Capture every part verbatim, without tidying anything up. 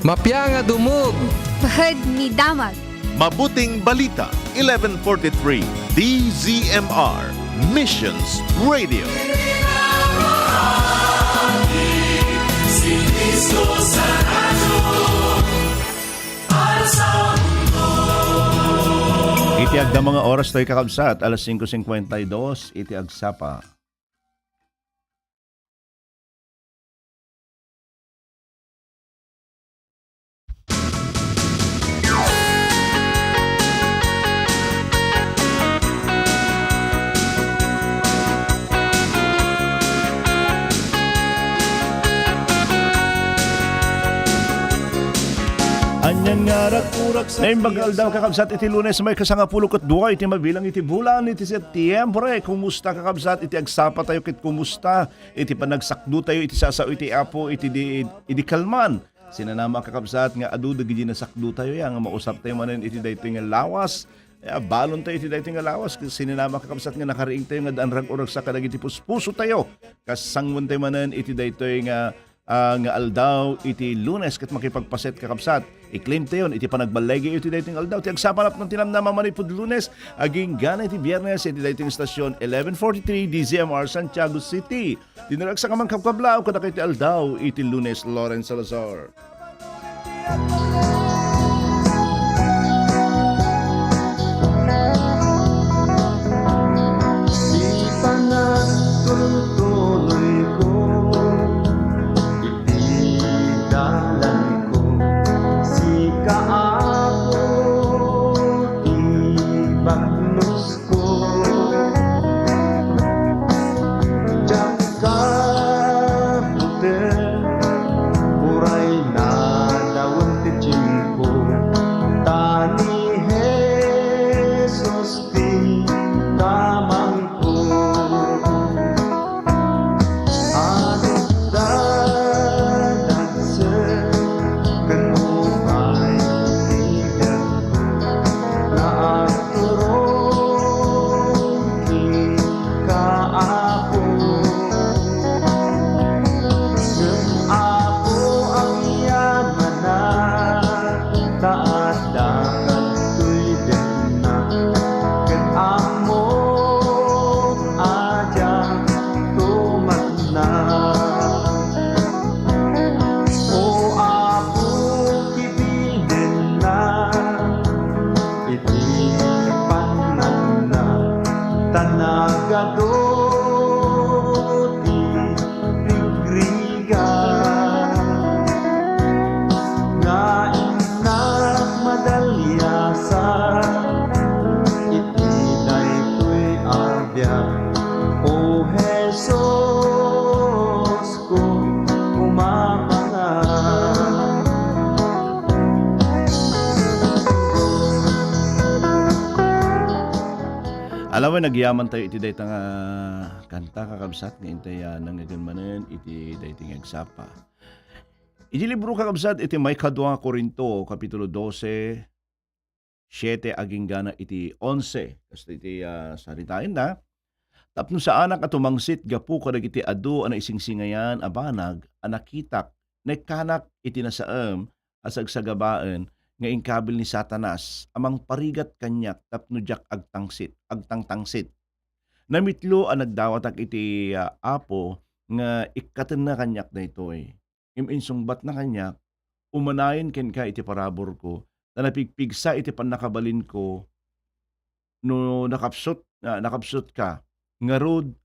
Mapia nga dumog. Bahed ni damag. Mabuting Balita, eleven forty-three, D Z M R, Missions Radio. Iti agdama nga oras toy, kakabsat, alas singko singkwenta y dos iti agsapa. Anian nga rag-urag sa Naimbag nga aldaw, kakabsat, iti Lunes, may kasangapulo ket dua iti mabilang iti bulan iti Setyembre. Kumusta, kakabsat, iti agsapa tayo ket kumusta iti panagsakdo tayo iti sasao iti Apo iti di, idi kalman? Sinanama, kakabsat, nga adu dagiti nasakdo tayo ya nga mausar tayo manen iti daytoy nga lawas. Ya, balon tayo iti daytoy nga lawas. Sinanama, kakabsat, nga nakariing tayo nga daan rag-uragsak kadagiti puspuso tayo. Kas sanguan tayo manen iti daytoy nga, ah, nga aldaw iti Lunes ket makipagpaset, kakabsat. I-claim tayon iti panagballigayo iti daytoy nga aldaw. Ti agsapa napno ti namnama manipud Lunes agingga iti Biernes iti daytoy nga estasyon, eleven forty-three D Z M R Santiago City. Dinaragsak a mangkabkablaw kadakayo ti aldaw iti Lunes, Lawrence Salazar. Ti panagtultuloyko iti dalanko, sika, Apo, ti baknos ko. Diak kabuter, uray nadawen ti tiempo, ta ni Jesus ti Amangko. Adda dagsen ken umay ti biagko, nga agturong kenka, Apo. Ngem, Apo, agyamanak, ta adda kadtoy dengna, ket ammok a diak tumakna. O Apo, kibinenna iti pannanna, ta nagadu ti rigrigat nga innak madaliasan iti daytoy a biag. O Jesus ko, umapanga. Alawen, agyaman tayo iti dayta nga kanta, kakabsat, nga intay, ah, nangngegen manen iti dayta nga agsapa. Iti libro, kakabsat, iti maikadua nga Corinto, Kapitulo dose, siete agingga na iti onse. Kasta iti, ah, saritaenna, tapno saanak a tumangsit gapu kadagiti adu a naisingsingayan a banag a nakitak, naikkanak iti nasaem a sagsagabaen nga inkabil ni Satanas a mangparigat kaniak tapno diak agtangsit, agtangtangsit. Namitlo a nagdawatak iti, ah, Apo nga ikkatenna kaniak daytoy. Ngem insungbatna kaniak, "Umanayen kenka iti paraburko, ta napigpigsa iti pannakabalinko no nakapsut, ah, nakapsutka. Ngarud,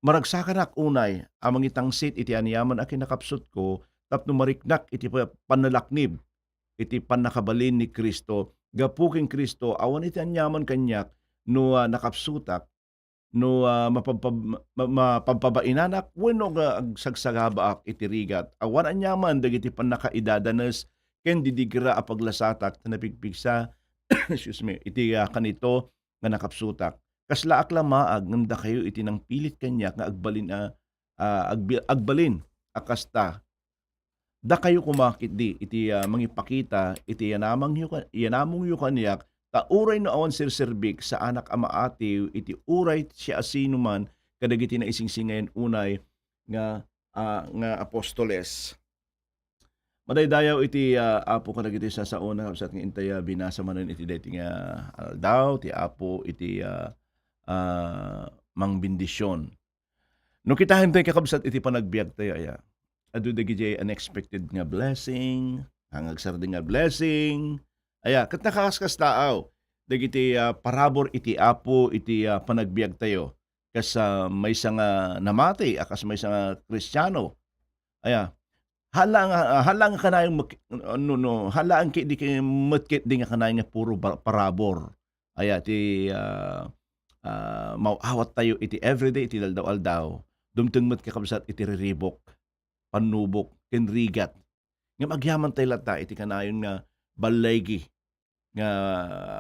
maragsakanak unay a mangitangsit iti aniaman a kinakapsutko tapno mariknak iti pa-, pannalaknib iti pannakabalin ni Cristo. Gapu ken Cristo, awan iti aniaman kaniak no, ah, nakapsutak, no, ah, mapabpab-, ma-, mapabpabainanak wenno nga agsagsagabaak iti rigat. Awan aniaman dagiti pannakaidadanes ken didigra a paglasatak ta napigpigsa, excuse me, iti, ah, kanito nga nakapsutak. Kaslaak la maag ngem dakayo iti nangpilit kaniak nga agbalin a, ah, agbi-, agbalin a kasta." Dakayo koma ketdi iti, ah, mangipakita iti yanamangyo ka-, yanamongyo kaniak, ta uray no awan serserbik, saanak a maatiw iti uray siasinoman kadagiti naisingsingayan unay nga, ah, nga apostoles. Madaydayaw iti, ah, Apo kadagiti sasaona, kabsat, nga intay, ah, binasa manen iti daytoy nga aldaw, ti Apo iti, ah, ah, mangbendisyon. No kitaentayo, kakabsat, iti panagbiagtayo, aya, adu dagiti unexpected nga blessing, pangagsardeng nga blessing, aya, ket nakakaskas taaw dagiti, ah, parabur iti Apo iti, ah, panagbiagtayo. Kas, ah, maysa nga namati, a kas maysa nga Kristiano. Aya, hala nga, ah, hala nga kanayon mek-, no, no, hala ang ki-, di ki-, met ketdi nga kanayon nga puro ba-, parabur. Aya, ti, ah, ah, maaw-awattayo iti everyday, iti aldaw-aldaw. Dumteng met, kakabsat, iti riribuk, pannubok, ken rigat. Ngem agyamantayo latta iti kanayon nga balligi nga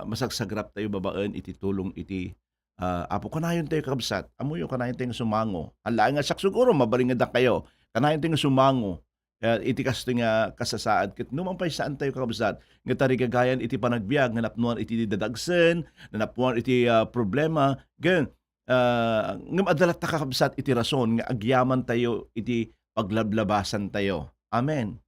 masagsagraptayo babaen iti tulong iti, ah, Apo. Kanayontayo, kakabsat, ammoyo, kanayontayo nga sumango. Hala nga siak siguro, mabalin nga dakayo. Kanayontayo nga sumango, eh, iti kastoy nga kasasaad. Ket numan pay saantayo, kakabsat, nga tarigagayan iti panagbiag nga napnoan iti dadagsen, nga napnoan iti, ah, problema. Ken, ah, ngem adda latta, kakabsat, iti rason nga agyamantayo iti paglablabasantayo. Amen.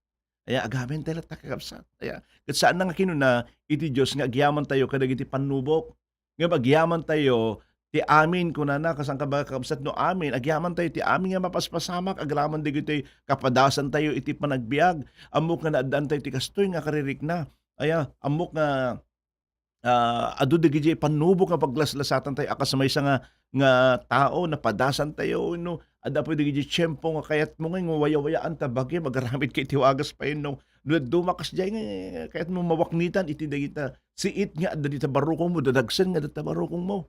Aya, agamentayo latta, kakabsat. Aya, ket saan nga kinuna iti Dios nga agyamantayo kadagiti pannubok. Ngem agyamantayo ti amin, kunana, kas saan ka ba, kakabsat, no amin? Agyamantayo ti amin nga mapaspasamak agraman dagitoy kapadasantayo iti panagbiag. Ammok nga naaddaantayo ti kastoy nga karirikna. Aya, ammok nga ah, adu dagiti pannubok nga paglaslasatantayo a kas maysa nga, nga tao, napadasantayo, no? Adda pay dagiti tiempo nga kayatmo nga, nga wayawayaanta bagim, agaramidka iti wagas pay, no? Dumaduma kasdiay nga kayatmo mawaknitan iti dagita siit nga adda dita barukongmo, dadagsen nga adda ta barukongmo.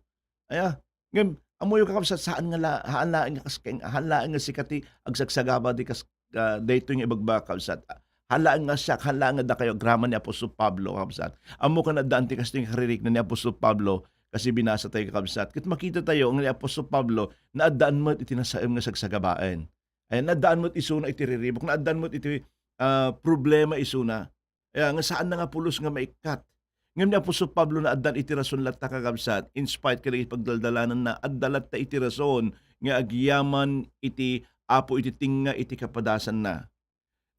Aya, ngem, ammoyo, kakabsat, saan nga la-, haan laeng nga kas-, haan laeng nga sika ti agsagsagaba di kas-, ah, daytoy nga ibagbaga, kabsat. Haan laeng nga siak, haan laeng nga dakayo, agraman ni Apostol Pablo, kabsat. Ammo nga naaddaantayo kastoy nga karirikna ni Apostol Pablo, kas binasatayo, kabsat. Ket makitatayo nga ni Apostol Pablo, naaddaan met iti nasaem nga sagsagabaen. Ay, naaddaan met isuna iti riribuk, naaddaan met iti, ah, problema isuna. Aya, nga saanna nga pulos nga maikkat. Ngem ni Apostol Pablo naaddaan iti rason latta, kakabsat, in spite kadagiti pagdaldalananna, adda latta iti rason nga agyaman iti Apo iti tengnga iti kapadasanna.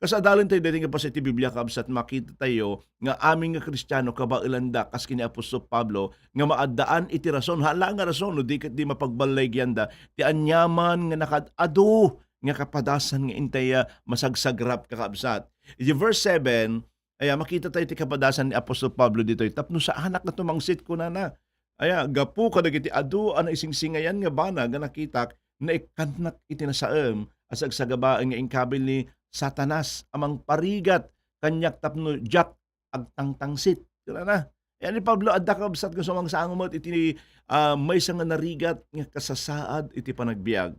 Kas adalentayo daytoy nga basa iti Biblia, kabsat, makitatayo nga amin nga Kristiano kabaelanda, kas ken ni Apostol Pablo, nga maaddaan iti rason, hala nga rason, no di ket di mapagballaygianda ti aniaman nga nakaad-adu nga kapadasan nga intay, ah, masagsagrap, kakabsat. Iti verse seven, aya, makitatayo ti kapadasan ni Apostol Pablo ditoy, tapno saanak nga tumangsit, kunana. Aya, gapu kadagiti adu a naisingsingayan nga banag nga nakitak, naikkannak iti nasaem a sagsagabaen nga inkabil ni Satanas a mangparigat kaniak tapno diak agtangtangsit. Kunana. Aya ni Pablo, adda, kabsat, nga sumangsango met iti, ah, maysa nga narigat nga kasasaad iti panagbiag.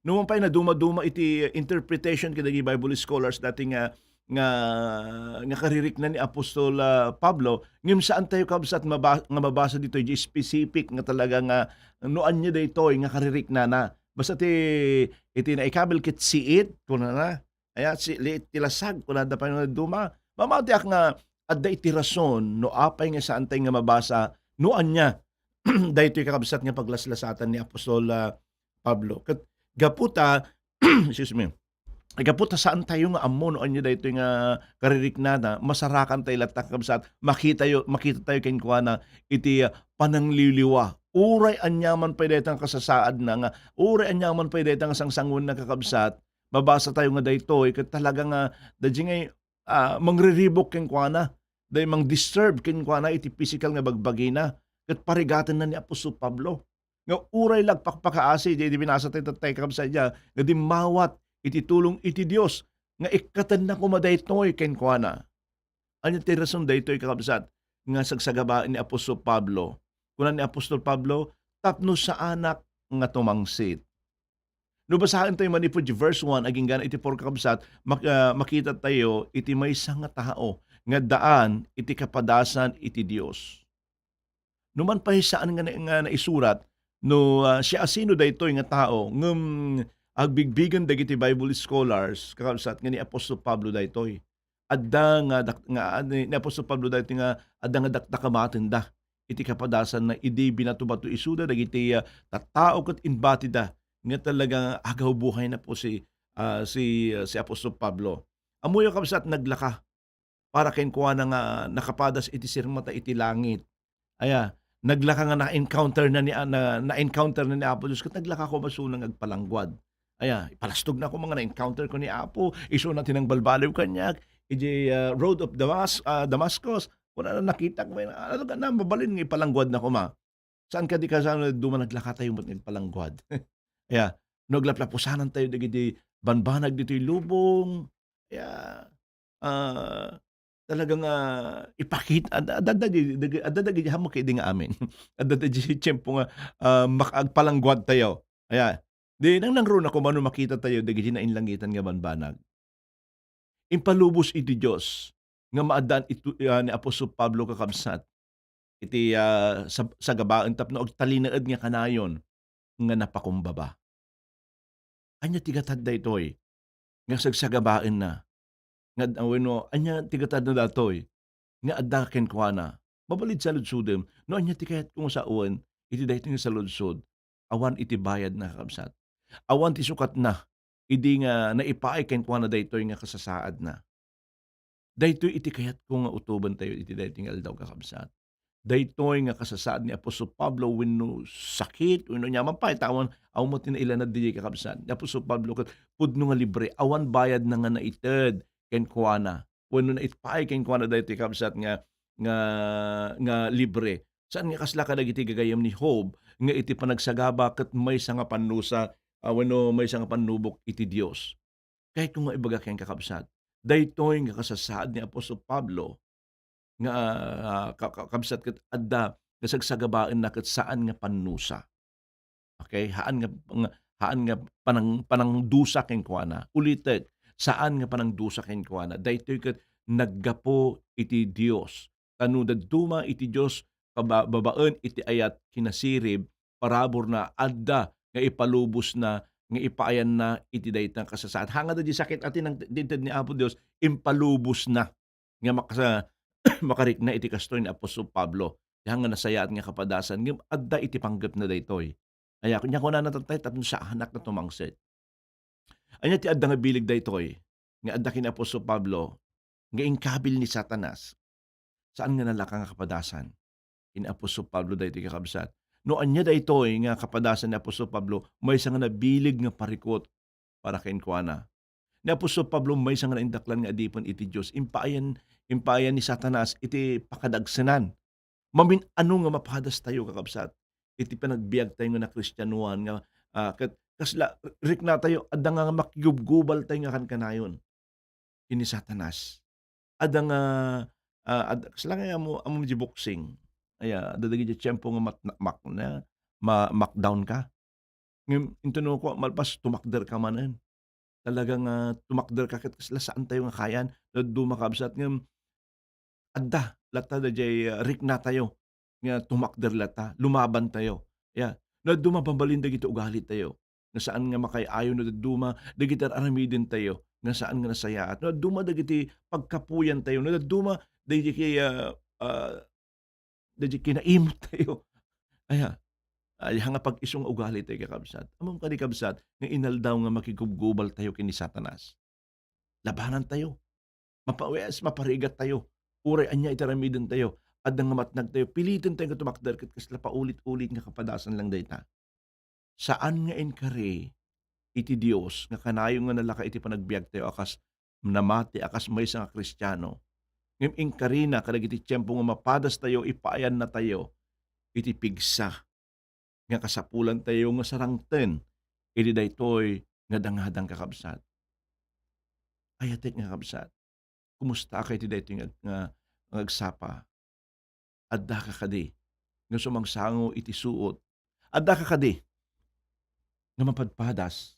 Numan pay, nadumaduma iti interpretation kadagiti Bible scholars daytoy nga, nga, nga karirikna ni Apostol, ah, Pablo, ngem saantayo, kabsat, maba-, nga mabasa ditoy di specific nga talaga nga no ania daytoy nga kaririknana. Basta ti, iti naikabil ket siit, kunana, aya, si-, li-, ti lasag, kunada pay nga duma. Mamatiak nga adda iti rason no apay nga saantayo nga mabasa no ania daytoy, kakabsat, nga paglaslasatan ni Apostol, ah, Pablo. Ket gapu ta, excuse me, gapu ta saantayo nga ammo no ania daytoy nga kaririknana, masarakantayo latta, kakabsat, makitayo, makitatayo kenkuana iti, ah, panangliwliwa. Uray aniaman pay dayta nga kasasaadna nga, uray aniaman pay dayta nga sangsanguenna, kakabsat, mabasatayo nga daytoy ket talaga nga, da di ngay, ah, mangriribuk kenkuana, da mangdisturb kenkuana iti pisikal nga bagbagina. Ket parigatenna ni Apostol Pablo nga uray la agpakpakaasi, di, di binasatayo tattay, kakabsat, dia, nga dimmawat iti tulong iti Dios nga ikkatenna koma daytoy kenkuana. Ania ti rason daytoy, kakabsat, nga sagsagabaen ni Apostol Pablo? Kuna ni Apostol Pablo, "Tapno saanak nga tumangsit." No basaentayo manipud ti verse one agingga iti four, kakabsat, mak-, ah, makitatayo iti maysa nga tao nga addaan iti kapadasan iti Dios. Numan pay saan nga na-, nga naisurat no, ah, siasino daytoy nga tao, ngem agbigbigen dagiti Bible scholars, kakabsat, nga ni Apostol Pablo daytoy. Adda nga dak-, nga, ah, ni, ni Apostol Pablo daytoy nga adda nga dakdakamatenda iti kapadasanna idi binato-bato isuda dagiti, ah, tattao ket imbatida nga talaga nga agaw buhay na po si, ah, si, ah, si Apostol Pablo. Ammoyo, kabsat, naglaka para kenkuana nga nakapadas iti sirmata iti langit. Aya, naglaka nga na-encounter na ni, na, na-encounter na ni Apo Dios, ket naglaka koma isuna nga agpalangguad. Aya, ipalastog na koma nga na-encounter ko ni Apo, isuna ti nangbalbaliw kaniak, iti, ah, road of Damas-, ah, Damascus. Kuna na nakitak, may, ano ka na, mabalin nga ipalangguad na koma. Saan kadi kasano, duma naglaka tayo met nga agpalangguad. Aya, no aglaplapusanan tayo dagiti banbanag ditoy lubong, aya, ah, talaga nga ipakit-, ad-, ad-, adda di, dagi-, adda dagiti, hamak idi nga amin. Adda dagiti tiempo nga, ah, mak-, agpalangguad tayo. Aya, di nang nangruna koma no makita tayo dagiti nainlangitan nga banbanag. Impalubos iti Dios nga maaddaan itu-, ah, ni Apostol Pablo, kakabsat, iti, ah, sab-, sagabaen tapno agtalinaed nga kanayon nga napakumbaba. Ania ti gatad daytoy nga sagsagabaenna? Nga ad-, wenno, ania ti gatadna daytoy nga adda kenkuana? Mabalin saludsodem no ania ti kayatko nga sawen iti daytoy nga saludsod. Awan iti bayadna, kakabsat. Awan ti sukatna idi nga naipaay kenkuana daytoy nga kasasaadna. Daytoy iti kayatko nga utoben tayo iti daytoy nga aldaw, kakabsat. Daytoy nga kasasaad ni Apostol Pablo wenno sakit wenno aniaman pay, ta awan, awan met ti nailanad diay, kakabsat. Ni Apostol Pablo ket pudno nga libre, awan bayadna nga naited kenkuana wenno naipaay kenkuana daytoy, kabsat, nga, nga, nga libre. Saan nga kasla kadagiti gagayyem ni Job nga iti panagsagaba ket maysa nga pannusa, ah, wenno maysa nga pannubok iti Dios. Kayatko nga ibaga kenka, kabsat, daytoy nga kasasaad ni Apostol Pablo nga, ah, ka-, ka-, kabsat, ket adda nga sagsagabaenna ket saan nga pannusa. Okay? Haan nga, nga, haan nga panang-, panangdusa kenkuana. Ulitek, saan nga panangdusa kenkuana. Daytoy ket naggapu iti Dios. Ta no dadduma iti Dios kaba-, babaen iti ayat kinasirib, paraburna, adda nga ipalubosna, nga ipaayanna iti dayta nga kasasaad. Haan nga daydi sakit a ti nang-, ti inted ni Apo Dios, impalubosna nga makasa-, makarikna iti kastoy ni Apostol Pablo. Haan nga nasayaat nga kapadasan, ngem adda iti panggepna daytoy. Aya, nia kunana tattay tapno saanak nga tumangsit. Ania ti adda nga bileg daytoy nga adda ken ni Apostol Pablo nga inkabil ni Satanas? Saan nga nalaka nga kapadasan ni Apostol Pablo daytoy, kakabsat. No ania daytoy nga kapadasan ni Apostol Pablo, maysa nga nabileg nga parikut para kenkuana. Ni Apostol Pablo maysa nga naindaklan nga adipen iti Dios. Impaayan, impaayan ni Satanas iti pakadagsenan. Mamin-ano nga mapadas tayo, kakabsat, iti panagbiag tayo nga nakristianoan nga, ah, ket kasla rikna tayo, adda nga makigubgubal tayo nga kankanayon ken ni Satanas. Adda nga, ah, ad-, kasla nga ammo, ammo di boxing. Aya, adda dagiti tiempo nga mat-, mak-, na, ma-, makdown ka. Ngem intono ko, malpas tumakder ka manen. Talaga nga tumakder ka ket kasla saan tayo nga kayan. Dadduma, kabsat, ngem adda latta daydiay, ah, rikna tayo nga tumakder latta, lumaban tayo. Ya, no dadduma, mabalin dagiti ugali tayo nga saan nga makaay-ayo, no dadduma dagiti ar-aramiden tayo nga saan nga nasayaat, no dadduma dagiti pagkapuyan tayo, no dadduma dagiti, ah, ah, dagiti kinaimot tayo. Aya, aya nga pag-isu nga ugali tayo, kakabsat. Ammom kadi, kabsat, nga inaldaw nga makigubgubal tayo ken ni Satanas. Labanan tayo. Mapa-, yes, maparigat tayo. Uray ania iti aramiden tayo, adda nga matnag tayo, piliten tayo nga tumakder ket kasla paulit-ulit nga kapadasan lang dayta. Saan nga inkari iti Dios nga kanayon nga nalaka iti panagbiag tayo a kas namati a kas maysa nga Kristiano. Ngem inkarina kadagiti tiempo nga mapadas tayo, ipaayanna tayo iti pigsa nga kasapulan tayo nga sarangten iti daytoy nga dangadang, kakabsat. Ayatek nga kabsat, kumusta ka iti daytoy nga, nga, nga agsapa? Adda ka kadi nga sumangsango iti suot? Adda ka kadi nga mapadpadas?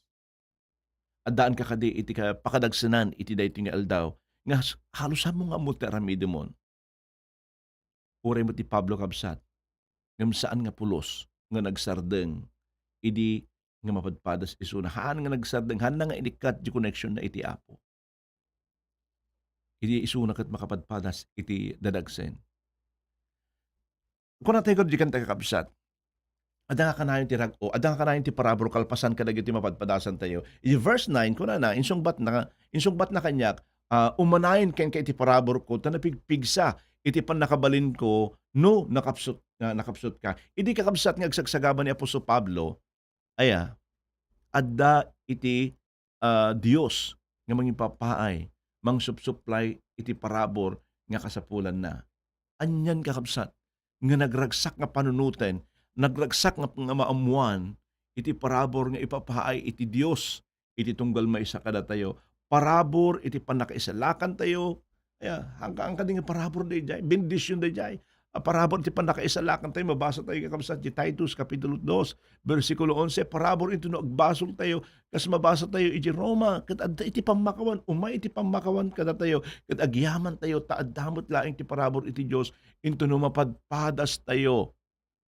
Addaan ka kadi iti ka-, pakadagsenan iti daytoy nga aldaw nga s-, halos ammo nga ammo ti aramidemon? Uray met ni Pablo, kabsat, ngem saan nga pulos nga nagsardeng idi nga mapadpadas isuna. Haan nga nagsardeng, haanna nga inikkat ti koneksionna iti Apo. Idi isuna ket makapadpadas iti dadagsen. Kuna tayo, kakabsat, adda nga kanayon ti rag-o, adda nga kanayon ti parabur kalpasan kadagiti mapadpadasan tayo. Iti verse nine, kunana, insungbatna, insungbatna kaniak, ah, umanayen kenka iti paraburko, ta napigpigsa iti pannakabalinko no nakapsut-, ah, nakapsutka. Idi kakabsat nga agsagsagaba ni Apostol Pablo, aya, adda iti, ah, Dios nga mangipapaay, mangsupsuplay iti parabur nga kasapulanna. Anian, kakabsat, nga nagragsak nga panunoten, nagragsak nga, nga maammoan iti parabur nga ipapaay iti Dios iti tunggal maysa kadatayo. Parabur iti pannakaisalakantayo. Aya, hangka, hangka di nga parabur daydiay, bendision daydiay. A, parabur iti pannakaisalakantayo, mabasa tayo, kakabsat, ti Titus Kapitulo dos, bersikulo onse, parabur intono agbasoltayo, kas mabasa tayo iti Roma, ket adda iti pammakawan, umay iti pammakawan kadatayo, ket agyamantayo, ta adda met laeng ti parabur iti Dios, intono mapadpadastayo.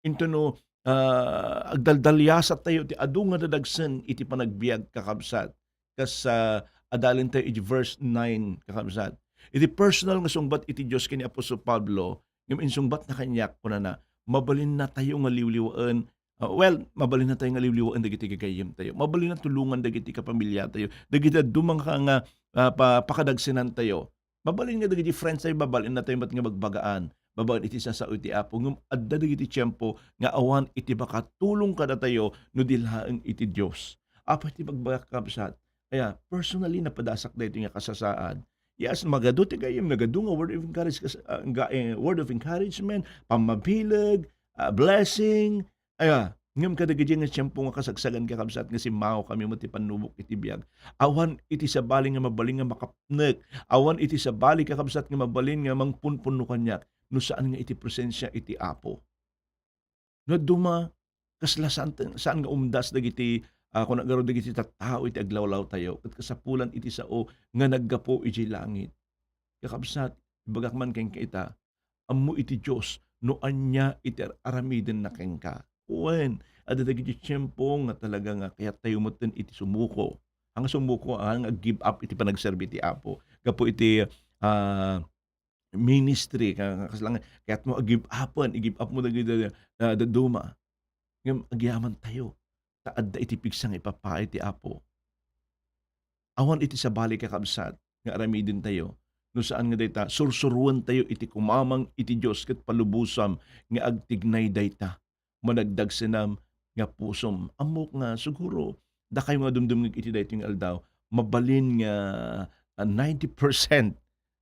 Intono, ah, agdaldaliasattayo ti adu nga dadagsen iti panagbiag, kakabsat. Kas, ah, adalentayo iti verse nine, kakabsat. Iti personal nga sungbat iti Dios ken ni Apostol Pablo, ngem insungbatna kaniak, kunana, mabalinnatayo nga liwliwaen, ah, well, mabalinnatayo nga liwliwaen dagiti gagayyemtayo. Mabalin a tulongan dagiti kapamiliatayo, dagiti dadduma nga, nga, ah, pa-, pakadagsenantayo. Mabalin nga dagiti friends tayo, mabalinnatayo met nga bagbagaan babaen iti sasao iti Apo, ngem adda dagiti tiempo nga awan iti makatulong kadatayo no di laeng iti Dios. Apay ti bagbagak, kabsat? Kaya, personally, napadasak daytoy nga kasasaad. Yes, magadu ti gayyem, nagadu nga word of encourage-, kas-, ah, nga, eh, word of encouragement, pammabileg, ah, blessing, Aya, ngem kadagiti nga tiempo nga kasagsagan, kakabsat, nga simmawkami met ti pannubok iti biag, awan iti sabali nga mabalin nga makapnek, awan iti sabali, kakabsat, nga mabalin nga mangpunpunno kaniak no saan nga iti presensia iti Apo. No duma, kasla saan, saan nga umdas dagiti, ah, kuna ngarud, dagiti tattao iti aglawlawtayo, ket kasapulan iti sao nga naggapu idiay langit. Kakabsat, ibagak man kenka ita, ammo iti Dios no ania iti ar-, aramidenna kenka. Wen, adda dagiti tiempo nga talaga nga kayattayo metten iti sumuko. Ang sumuko, ang give up iti panagserbi ti Apo. Gapu iti, ah, ministry, ka-, ka-, kasla nga, kayatmo a give upen, i-give up mo dagiti, ah, dadduma. Ngem agyamantayo, ta adda iti pigsa nga ipapaay ti Apo. Awan iti sabali, kakabsat, nga aramidentayo, no saan nga dayta, sursuruentayo iti kumamang iti Dios ket palubosam nga agtignay dayta. Managdagsenam nga pusom. Ammok nga siguro, dakayo nga dumdumngeg iti daytoy nga aldaw, mabalin nga, ah, ninety percent,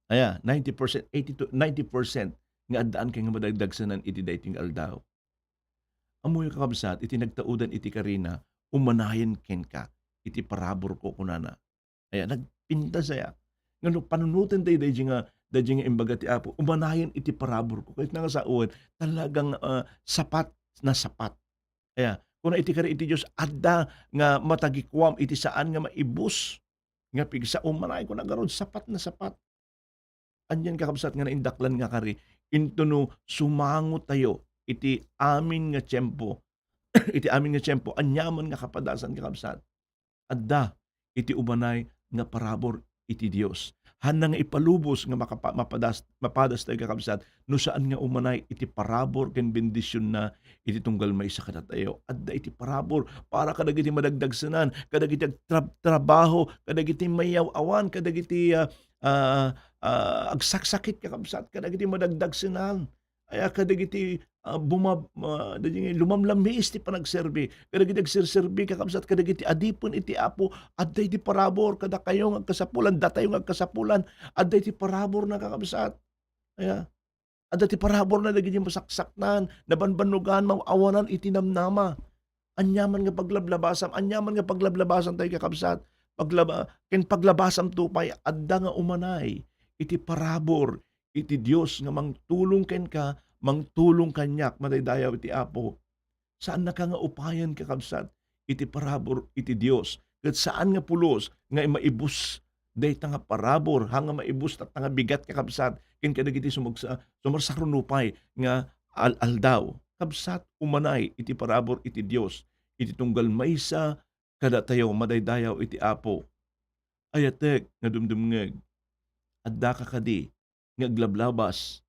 aya, ninety percent, eighty to ninety percent nga addaan kay nga madagdagsenan iti daytoy nga aldaw. Ammoyo, kakabsat, iti nagtaudan iti karina, umanayen kenka iti paraburko, kunana. Aya, nagpintas aya. Nga no panunoten tayo daydi nga, daydi nga imbaga ti Apo, umanayen iti paraburko. Ket nga sawen, talagang, ah, sapat na sapat. Aya, kuna iti kari iti Dios, adda nga matagikuam iti saan nga maibus nga pigsa, umanay, kuna garud, sapat na sapat. Anian, kakabsat, nga naindaklan nga kari, intono sumangotayo iti amin nga tiempo. Iti amin nga tiempo, aniaman nga kapadasan, kakabsat, adda iti umanay nga parabur iti Dios. Hanna nga ipalubos nga makapa-, mapadas-, mapadas tayo, kakabsat, no saan nga umanay iti parabur ken bendisionna iti tunggal maysa kadatayo. Adda iti parabur para kadagiti madagdagsenan, kadagiti agtrab-, trabaho, kadagiti mayaw-awan, kadagiti, ah, ah, ah, agsaksakit, kakabsat, kadagiti madagdagsenan. Aya, kadagiti, ah, bumab-, ah, dagiti lumamlamiis ti panagserbi, kadagiti agserserbi, kakabsat, kadagiti adipen iti Apo, adda iti parabur kadakayo nga agkasapulan, datayo nga agkasapulan, adda iti paraburna, kakabsat. Aya, adda ti paraburna dagiti masaksaknan, nabanbannogan, maawanan iti namnama. Aniaman nga paglablabasam, aniaman nga paglablabasam tayo, kakabsat, paglaba-, ken paglabasamto pay, adda nga umanay iti parabur iti Dios nga mangtulong kenka, mangtulong kaniak, madaydayaw iti Apo. Saannaka nga upayen, kakabsat, iti parabur iti Dios, ket saan nga pulos nga maibus dayta nga parabur, haan nga maibus tatta nga bigat, kakabsat, ken kadagiti sumagsa-, sumarsaruno pay nga al-aldaw. Kabsat, umanay iti parabur iti Dios, iti tunggal maysa kadatayo, madaydayaw iti Apo. Ayatek nga dumdumngeg, addaka kadi nga aglablabas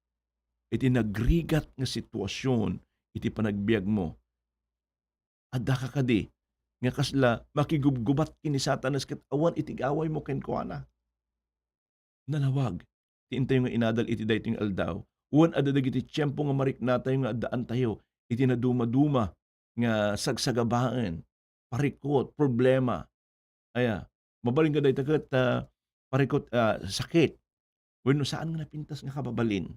iti nagrigat nga situasion iti panagbiagmo? Addaka kadi nga kasla makigubgubat ken ni Satanas ket awan iti gawaymo kenkuana? nalawag ti intayo nga inadal iti daytoy nga aldaw. Wen adda dagiti tiempo nga mariknatayo nga addaantayo iti nadumaduma nga sagsagabaen, parikot, problema. Aya, mabalin nga dayta ket, ah, parikot, ah, sakit. Wenno saan nga napintas nga kababalin.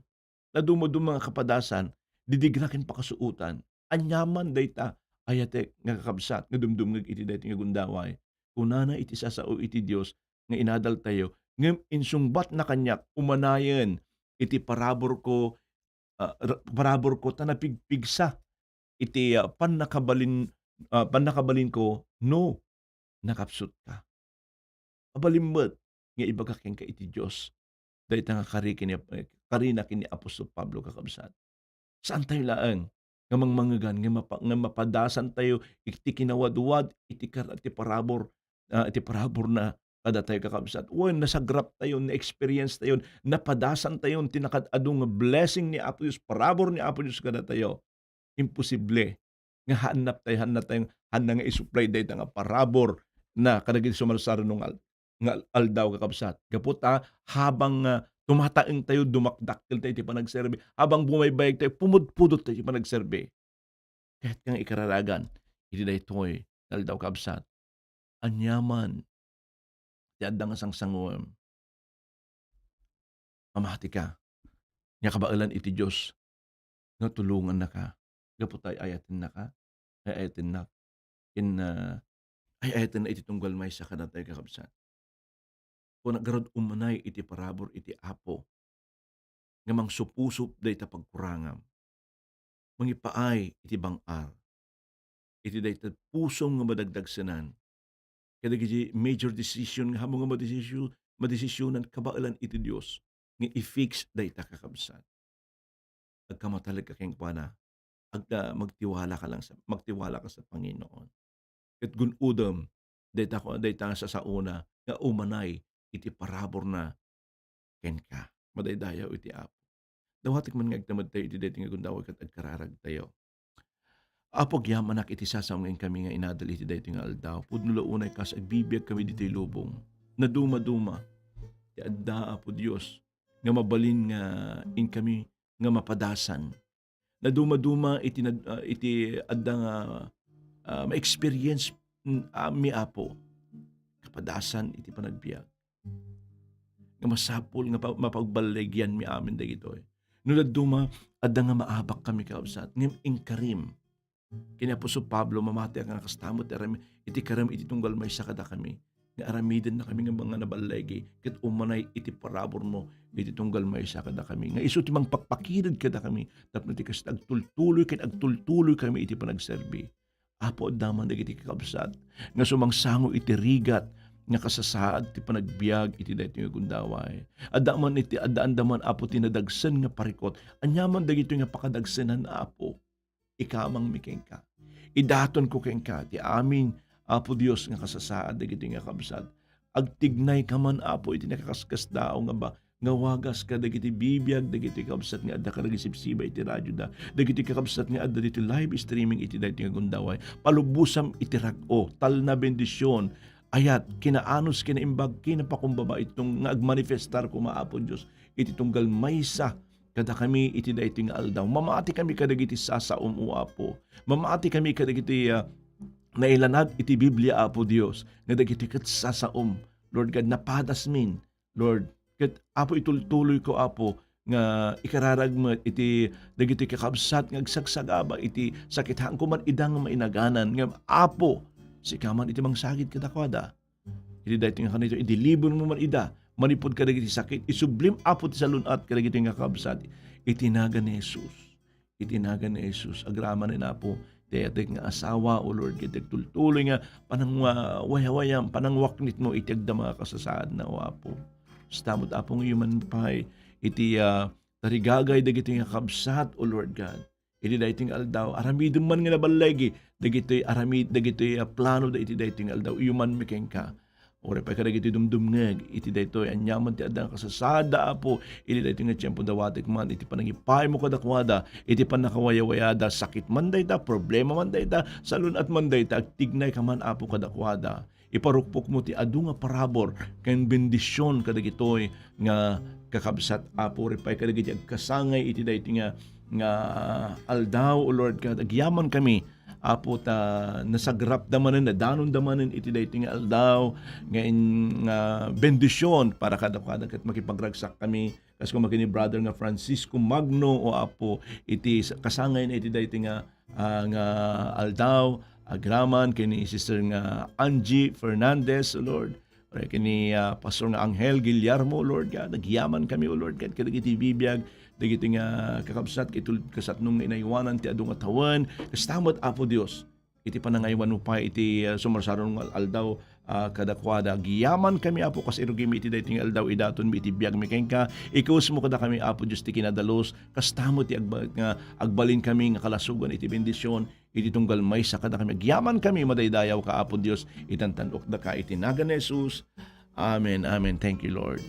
Nadumaduma nga kapadasan, didigra ken pakasuotan. Aniaman dayta, ayatek nga kakabsat, nga dumdumngeg iti daytoy nga gundaway. Kunana iti sasao iti Dios nga inadaltayo, ngem insungbatna kaniak, umanayen iti paraburko, ah, ra-, paraburko ta napigpigsa iti, ah, pannakabalin-, ah, pannakabalinko no nakapsutka. Abalin met nga ibaga kenka iti Dios dayta nga kari ken ni, karina ken ni Apostol Pablo, kakabsat. Saantayo laeng nga mangmangegan nga mapa-, nga mapadasantayo iti kinawadwad iti kar-, iti parabur, ah, iti paraburna kadatayo, kakabsat. Wen, nasagraptayon, na-experience tayon, napadasantayon ti nakaad-adu nga blessing ni Apo Dios, parabur ni Apo Dios kadatayo. Imposible nga haannap tayo, haanna tayo, haanna nga isupply dayta nga parabur na kadagiti sumarsarano nga al-, nga al-, aldaw, kakabsat. Gapu ta, habang, ah, tumataeng tayo, dumakdakkel tayo iti panagserbi, habang bumaybayag tayo, pumudpudot tayo iti panagserbi. Ket nga ikararagan iti daytoy nga aldaw, kabsat, aniaman ti adda nga sangsanguem, mamatika nga kabaelan iti Dios nga tulongannaka gapu ta ay-ayatennaka, ay-ayatennak, ken, ah, ay-ayatenna iti tunggal maysa kadatayo, kakabsat. Kuna, garud umanay iti parabur iti Apo nga mangsupusup dayta pagkurangam, mangipaay iti bang-ar, iti dayta pusom nga madagdagsenan, kadagiti major decision nga hamu nga madesisyo-, madesisionan kabaelan iti Dios nga i-fix dayta, kakabsat. Agkamatalegka kenkuana, agda-, magtiwalaka lang sa, magtiwalaka sa Panginoon. Ket gun-odem dayta, dayta nga sasaona nga umanay iti paraburna kenka. Madaydayaw iti Apo. Dawatek man nga agtamedtayo iti daytoy nga gundaway ket agkararagtayo. Apo, agyamanak iti sasaom nga inkami nga inadal iti daytoy nga aldaw. Pudno la unay kas agbibiagkami ditoy lubong. Nadumaduma ti adda, Apo Dios, nga mabalin nga inkami nga mapadasan. Nadumaduma iti nad-, ah, iti adda nga, ah, ma-experience, mm, ah, mi, Apo. Kapadasan iti panagbiag. Nga masapul nga pa-, mapagballegianmi amin dagitoy. No dadduma, adda nga maabakkami, kakabsat, ngem inkarim. Ken ni Apostol Pablo, mamatiak nga kasta met ti aram-, iti karim iti tunggal maysa kadakami, nga aramidennakami nga mga naballegi, ket umanay iti paraburmo iti tunggal maysa kadakami, nga isu ti mangpakpakided kadakami tapno ti kasta agtultuloy ken agtultuloykami iti panagserbi. Apo, adda man dagiti kakabsat nga sumangsango iti rigat nga kasasaad ti panagbiag iti daytoy nga gundaway. Adda man iti, addaanda man, Apo, ti nadagsen nga parikot. Ania man dagitoy nga pakadagsenan, Apo? Ikamangmi kenka. Idatonko kenka ti amin, Apo Dios, nga kasasaad dagitoy nga kabsat. Agtignayka man, Apo, iti nakaskasdaaw nga ba-, nga wagas kadagiti bibiag dagitoy kabsat nga adda kadagiti sibsiba iti radioda, dagitoy kakabsat nga adda ditoy live streaming iti daytoy nga gundaway. Palubosam iti rag-o, talna bendision, ayat, kinaanus, kinaimbag, kinapakumbaba, itong nga agmanifestar koma, Apo Dios, iti tunggal maysa kadakami iti daytoy nga aldaw. Mamatikami kadagiti sasaom, O Apo. Mamatikami kadagiti, ah, nailanad iti Biblia, Apo Dios, nga dagiti ket sasaom, Lord God, napadasmin, Lord. Ket, Apo, itultuloyko, Apo, nga ikararag met iti dagiti kakabsat nga agsagsagaba iti sakit. Haanko man ida nga mainaganan. Ngem, Apo, sika man iti mangsagid kadakuada. Iti daytoy nga kanito, ideliver mo man ida manipud kadagiti sakit. Isublim, Apo, ti salun-at kadagiti nga kakabsat. Iti nagan ni Jesus. Iti nagan ni Jesus. Agramanen, Apo, ti ayatek nga asawa, O Lord, ket agtultuloy nga panangwa-, wayawayam, panangwaknitmo iti agda nga kasasaadna, O Apo. Kasta met, Apo, nga iduman pay iti, ah, tarigagay dagiti nga kakabsat, O Lord God. Iti daytoy nga aldaw, aramidem man nga naballegi dagitoy aramid-, dagitoy, ah, plano da iti daytoy nga aldaw, idumanmi kenka. Uray pay kadagiti dumdumngeg iti daytoy, aniaman ti adda nga kasasaadda, Apo, iti daytoy nga tiempo, dawatek man iti panangipaymo kadakuada, iti pannakawayawayada, sakit man dayta, problema man dayta, salun-at man dayta, agtignayka man, Apo, kadakuada. iparukpokmo ti adu nga parabur ken bendision kadagitoy nga kakabsat, Apo, uray pay kadagiti agkasangay iti daytoy nga, nga aldaw, O Lord God. Agyamankami, Apo, ta nasagrapda manen, nadanonda manen iti daytoy nga aldaw nga in-, nga bendision para kadakuada ket makipagragsakkami. Kas koma ken ni Brother nga Francisco Magno, O Apo, iti s-, kasangayna iti daytoy nga, ah, nga aldaw, agraman ken ni Sister nga Angie Fernandez, O Lord. Uray ken ni, ah, Pastor nga Angel Guillermo, O Lord God. Agyamankami, O Lord God, kadagiti bibiag, dagiti nga kakabsat, ket tul-, kasatnong nga inaywanan ti adu nga tawen. Kasta met, Apo Dios, iti panangaywanmo pay iti, ah, sumarsaruno nga aldaw, ah, kadakuada. Agyamankami, Apo, kas irugimi iti daytoy nga aldaw, idatonmi iti biagmi kenka. Ikawesmo kadakami, Apo Dios, ti kinadalus. Kasta met ti agba-, nga agbalinkami nga kalasogan iti bendision iti tunggal maysa kadakami. Agyamankami, madaydayawka, Apo Dios, itan-tan-okdaka iti nagan ni Jesus. Amen, amen. Thank you, Lord.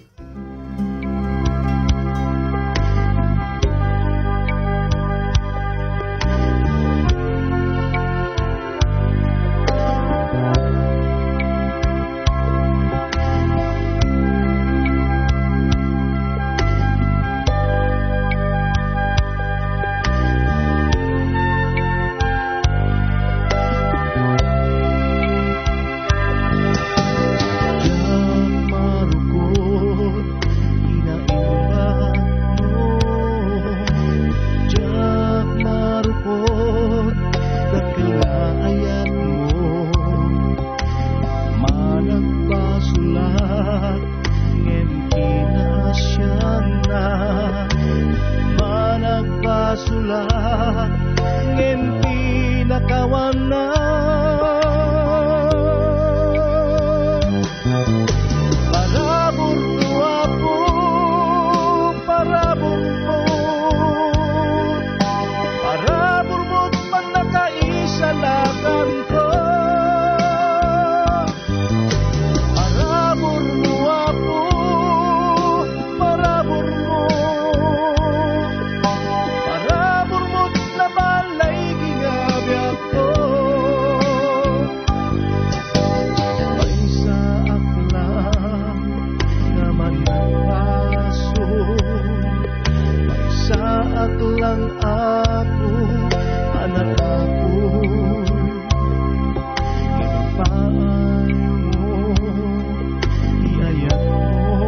Diak marukot, inainatmo. Diak marukot, dakkel nga ayatmo. Managbasolak, ngem kinasiannak. Managbasolak, ngem pinakawannak. Paraburmo, Apo, paraburmo. Paraburmo't pannakaisalakanko. Paraburmo, Apo, paraburmo. Paraburmo't nabalay nga biagko. Maysaak lang nga managpaso, maysaak lang, Apo, a natakoy. Ipaaymo ti ayatmo.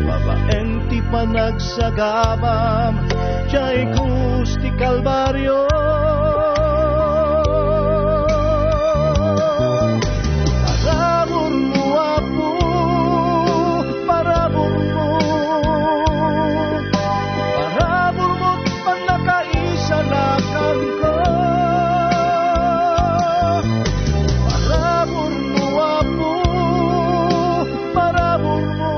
Babaen ti panagsagabam, diay krus ti Kalbario. Paraburmo, Apo, paraburmo. Paraburmo't pannakaisalakanko. Paraburmo, Apo, paraburmo.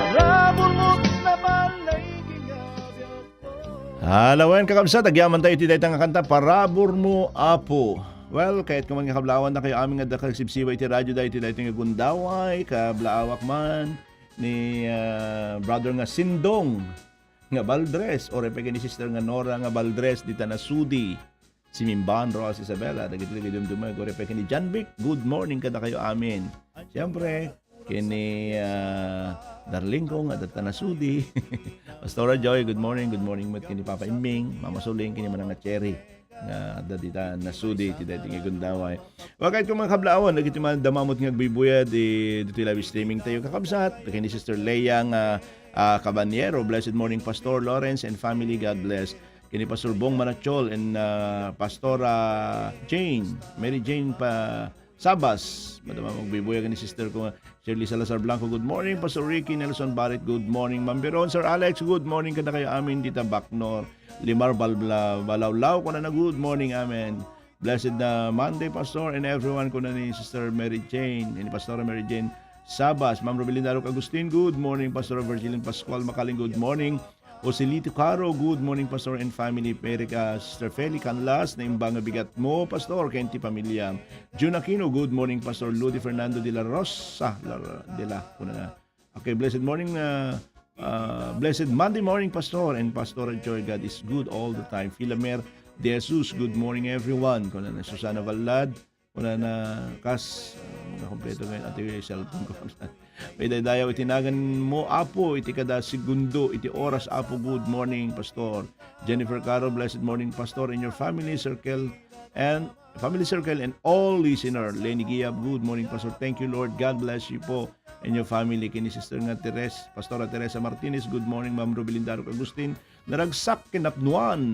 Paraburmo't nabalay nga biagko. Ala wen, kakabsat, agyaman tayo iti dayta nga kanta, Paraburmo, Apo. Well, kayat ko man nga kablaawan dakayo amin nga adda kagsibsiba iti radyo dayta, iti dayta nga gundaway, kablaawak man ni, ah, brother nga Sindong nga Baldres, uray pay ken ni Sister nga Nora nga Baldres, dita Nasudi, Simimban, Roxas, Isabela, dagiti dumdumag, uray pay ken ni John Vic, good morning kadakayo amin. Siyempre, ken ni, ah, darling ko nga dita Nasudi. Pastora Joy, good morning, good morning met ken ni Papa Imming, Mama Suling, ken ni Manang nga Cherry. Nga adda dita Nasudi iti daytoy nga gundaway. Wa kayat ko mga kablaawan, dagiti man damamot nga agbuybuya di, ditoy live streaming tayo, kakabsat. Ken ni Sister Leia nga, ah, Cabanyero, blessed morning, Pastor Lawrence and family, God bless. Ken ni Pastor Bong Manachol and, ah, Pastora Jane, Mary Jane pa Sabas. Madama agbuybuya ken ni sister ko nga Shirley Salazar Blanco, good morning. Pastor Ricky Nelson Barit, good morning. Ma'am Biron, Sir Alex, good morning kadakayo amin dita Bacnor. Limar Balbla, Balawlaw, kunana, good morning, amen. Blessed na Monday, Pastor, and everyone, kuna ni Sister Mary Jane, ni Pastora Mary Jane Sabas. Ma'am Robelinda Alok Agustin, good morning. Pastor Virgilin Pascual Makaling, good morning. Osilito Caro, good morning, Pastor and family. Perika, Sister Feli Canlas, naimbag nga bigat mo, Pastor, ken ti pamilya. Jun Aquino, good morning, Pastor. Ludi Fernando de la Rosa, la, de la, kuna na. Okay, blessed morning, uh, uh, blessed Monday morning, Pastor and Pastora Joy. God is good all the time. Filamer De Jesus, good morning everyone. Kunana Susana Vallad, kunana kas, ah, nakumpleto ngayon ati cellphone ko. Madaydayaw iti naganmo, Apo, iti kada segundo iti oras, Apo. Good morning, Pastor. Jennifer Caro, blessed morning, Pastor, and your family circle, and family circle, and all listener. Lenny Giab, good morning, Pastor. Thank you, Lord. God bless you po and your family. Kini Sister nga Teres, Pastora Teresa Martinez, good morning, Ma'am Rubilin Darok Agustin. Naragsak ken napnuan.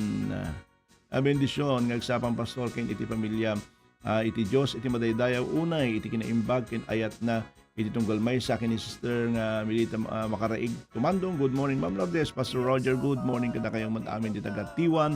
A bendision nga agsapa, Pastor, ken iti pamilya, ah, iti Dios iti madaydayaw unay iti kinaimbag ken ayatna iti tunggal maysa ken ni Sister nga Milita, ah, Makaraig Tumandong. Good morning, Ma'am Lourdes, Pastor Roger. Good morning kadakayo met amin ti taga Tiwan,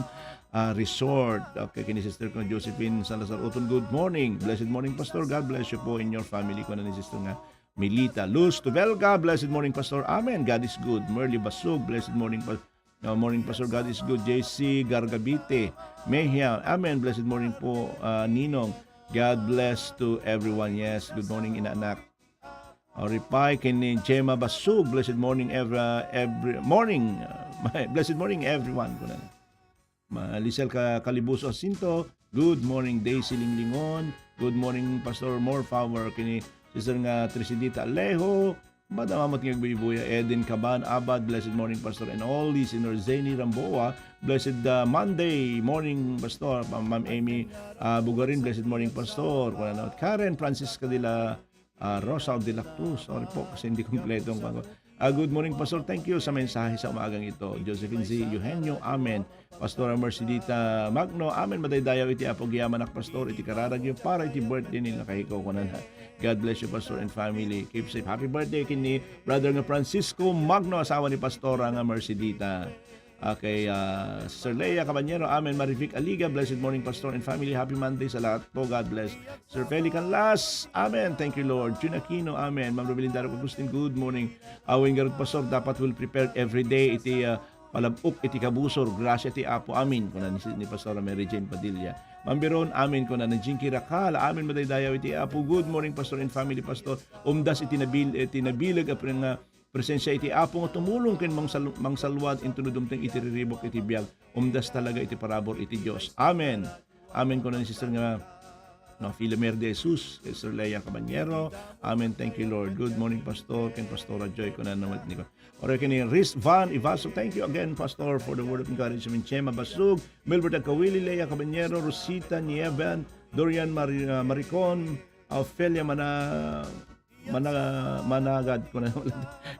ah, Resort. Okay, ken ni Sister ko Josephine Salazar Uton. Good morning. Blessed morning, Pastor. God bless you po and your family. Kuna ni Sister nga Milita Luz Tuvelga. Blessed morning, Pastor. Amen. God is good. Merly Basug. Blessed morning, Pastor. No, morning, Pastor. God is good. J C Gargabite Mejia. Amen. Blessed morning po, ah, Ninong. God bless to everyone. Yes, good morning, inaanak. Oripay ken ni Gemma Basug. Blessed morning, every, every morning. Ah, blessed morning, everyone. Kuna. Ma-, Lisel Ka-, Calibuso Jacinto. Good morning, Daisy Linglingon. Good morning, Pastor. More power. Kini Sister nga Trisidita Alejo. Madama met nga agbuybuya, Eden Caban Abad, blessed morning, Pastor, and all listeners. Zeni Ramboa, blessed, uh, Monday morning, Pastor. Pa-, Ma'am Amy, uh, Bugarin, blessed morning, Pastor. Kuna na, Karen Francisca de la, uh, Rosa de la Cruz. Sorry po, kasi hindi kompleto ang pang-, uh, good morning, Pastor. Thank you sa mensahe sa umagang ito. Josephine Z. Eugenio, amen. Pastora Mercedita Magno, amen. Madaydayaw iti Apo agyamanak, Pastor, iti kararagyo para iti birthday ni nakahiko, kunana. God bless you, Pastor and family. Keep safe. Happy birthday ken ni Brother nga Francisco Magno, asawa ni Pastora nga Mercedita. Okay, ah, Sister Leia Caballero, amen. Marivic Aliga, blessed morning, Pastor and family. Happy Monday sa lahat po. God bless. Sir Feli Canlas, amen. Thank you, Lord. Jun Aquino, amen. Ma'am Rubilin Darok Agustin, good morning. Awen garud, Pastor, dapat well prepared every day iti, ah, palab-ok iti kabusor, grasia ti Apo, amin, kuna ni, ni Pastora Mary Jane Padilla. Mambiron, amin, kuna ni Jinky Racal, amin, madaydayaw iti Apo. Good morning, Pastor and family, Pastor. Umdas iti nabil-, iti nabileg a pre-, nga presensia iti Apo nga tumulong ken mangsal-, mangsalwad intono dumteng iti riribuk iti biag. Umdas talaga iti parabur iti Dios. Amen. Amen, kuna ni Sister nga, no, Filomer de Jesus, Sister Leia Caballero. Amen. Thank you, Lord. Good morning, Pastor, ken Pastora Joy, kuna naman ni Ore ken ni Riz Van Ivaso. Thank you again, Pastor, for the word of encouragement. Chema Basug, Milbert Agkawili, Lea Caballero, Rosita Nieven, Dorian Mari-, uh, Maricon, Ophelia Mana-, Mana-, Managad.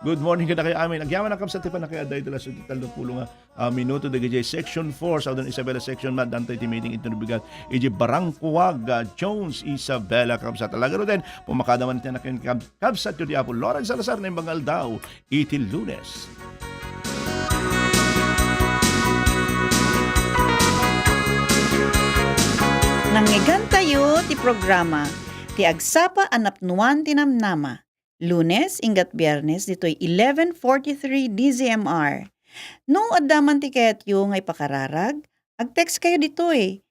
Good morning kadakayo amin. Agyamanak, kabsat, ti pannakayaddayda la iti tallo pulo nga, uh, minuto dagiti Section four, Southern Isabela Section, maaddanta iti meeting iti bigat iti Barangkuag, uh, Jones, Isabela, kabsat. Talaga ruten, pumakada man iti anak ken kab-, kabsatyo ti Apo Lawrence Salazar, naimbag nga aldaw iti Lunes. Nangngegentayo ti programa, Ti Agsapa a Napnuan ti Namnama, Lunes, inggat Biernes, ditoy eleven forty-three D Z M R. No adda man ti kayatyo nga ipakararag, ag-text kayo ditoy,